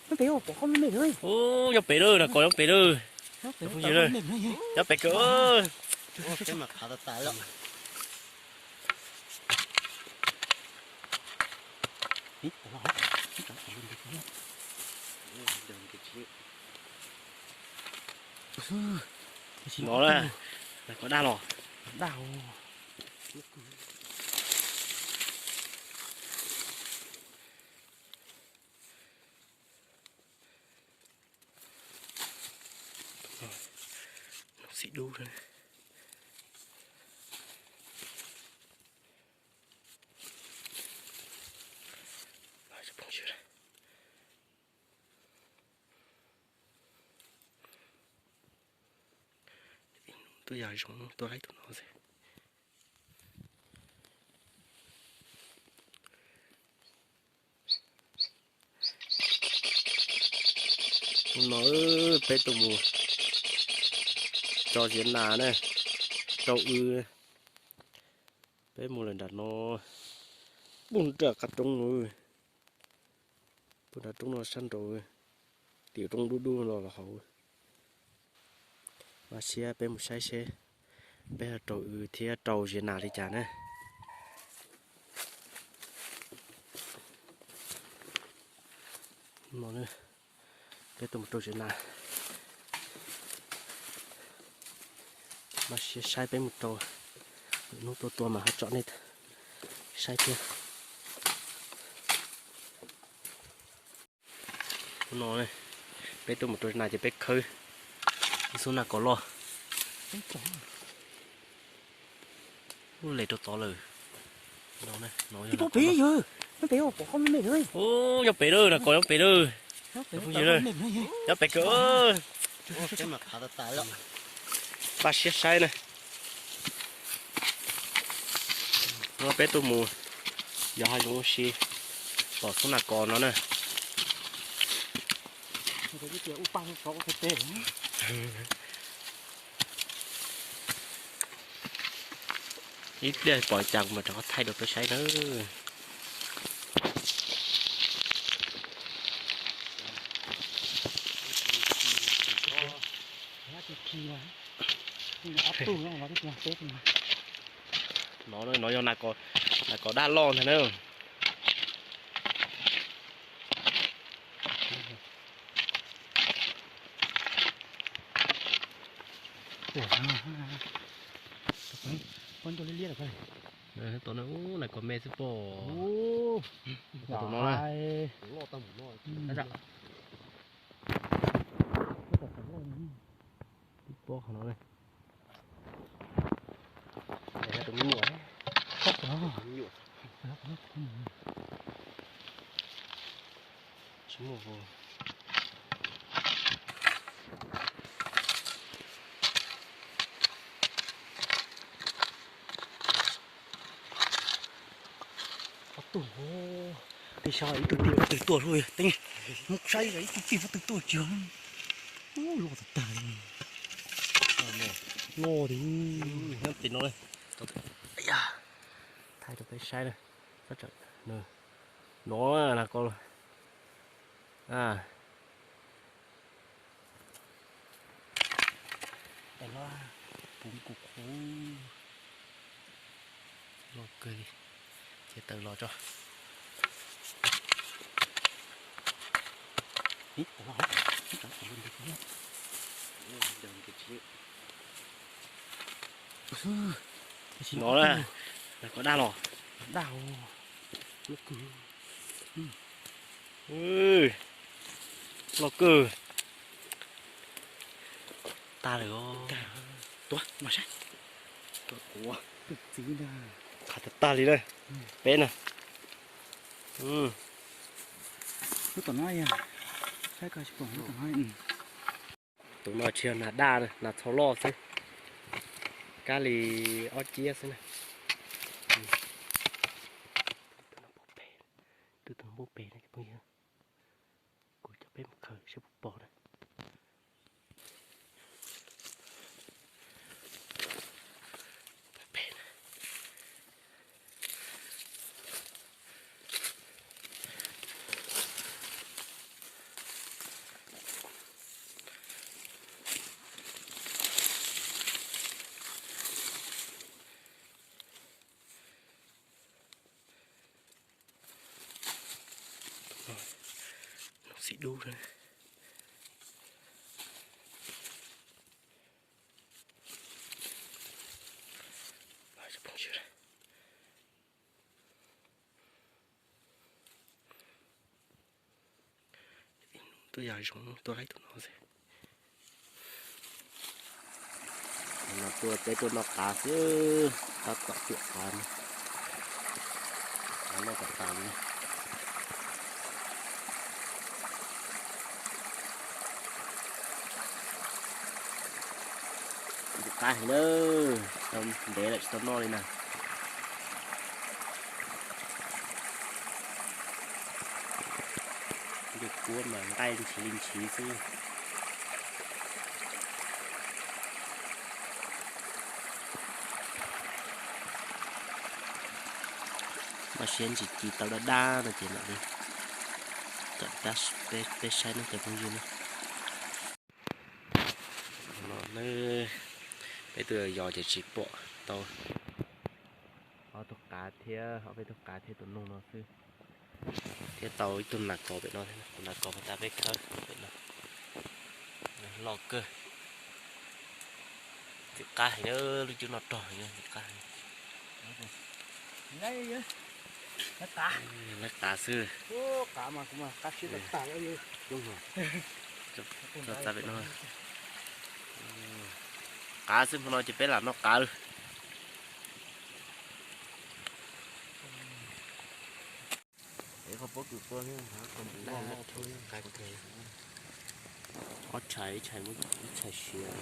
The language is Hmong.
Ub, nyob pem lawm, nas kos nyob pem lawm. Nyob pem kawg. No na, nas kos daj los. Noo xim dub. Tuaj yog zoo tuaj laib tus no xwb. Hnub no peb tuaj mus tso ziav nas na, rau w. Peb mus lawm nram no, puag nram qab roob no, puag nram roob no sab nraud, tim roob dub dub no los hauv. Vaj siab peb mus saib seb peb ho rau w thiab rau ziav nas li cas na. Peb tuaj mus rau ziav nas, vaj siab saib peb mus rau, hnub tuaj tua mas ho tsom nej saib thiab. Hnub no peb tuaj mus rau nas ces peb khawb ib xub nas kos loj. Ub, les rau tod lawm. Ub, nyob pem lawm, nas kos nyob pem lawm. Nyob pem kawg. Vaj siab saib na. Hnub no peb tuaj mus, yog hav zoov ua si, pom xub nas kos no na. Ib pliag pom li cas kuv mam rov qab thaij rau peb saib nawb. No, no yog nas kos daj loj ntag na. Ub, nas kos me xwb pob. Tus no na. Tib pob qhov no na. Tus me nyuam. Tsis muaj. Ob tug, tej sab ib tug tij vav twg tuaj lub teeb, mus saib ib tug tij vav twg tuaj tsis, ub, loj tag tag li. Loj li. Nyob tim no, thaij rau peb saib na. No, nas kos loj kawg li, ces tawm los tso. No na, nas kos daj los. Daj, loj kawg. Tag lawm. Tuav mas saib. Qhav tag tag li na. Peb na. Lub tom no, saib ko tsis pom lub tom no. Tus no tsis yog nas daj, nas txhau loj xwb. Kab li ob ciab xwb na. Twb tus no npau pem na cov phooj ywg. Kuv coj peb mus khaws seb puas pom na. Dub. Tuaj yog zoo tuaj laib tus no xwb. No tuaj peb tuaj noj qav xwb, tab tom cuam qav no. Qav noj tas tas li. Ntxim qab heev na, tau ntev lawm tsis tau noj li na. Ncej kuab mas nqaij ntshiv li ntshiv xwb. Npaj siab ntsis ci tau dab dab no ces mam li, peb saib no cov phooj ywg na. No peb tuaj yos ces tsis pom tau ob tug qav thiab, ob peb tug qav thiab tus noog no xwb. Thiab tau ib tug nas kos pem no, tus nas kos puag ta peb khawb pem no. Loj kawg. Ntxim qab heev, lub cub no rog heev, ntxim qab heev. Laib qav xwb. Txog txaj pem no. Qav xwb, hmo no ces peb lam noj qav lawm. Ob tshais, ib tshais muab ib tshais siav.